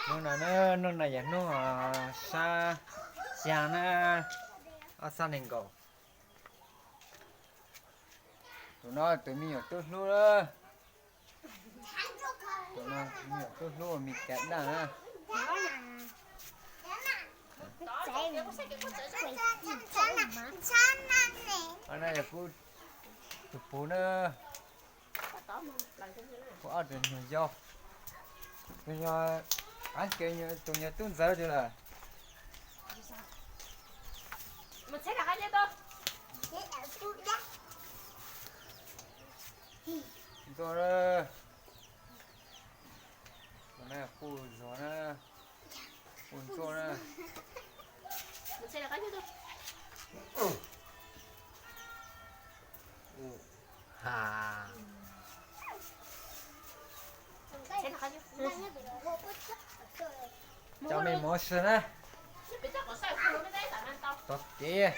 Hnub no na, hnub no yog hnub sab xya na, ob txhiab nees nkaum. Tus no tus me nyuam tub hlub na. Tus no me nyuam tub hlub Mis Kas Daj na. Ob no yog kuv tus puv na. Kuv ob tug nyuag yau. Tus nyuag, tus nyuag tub ntxawg twg lawm? Ntxuaj na. Tus no yog Pub Zuag na. Pub Ntsuab na. Ha. Cov me mov sw na. Tog kev.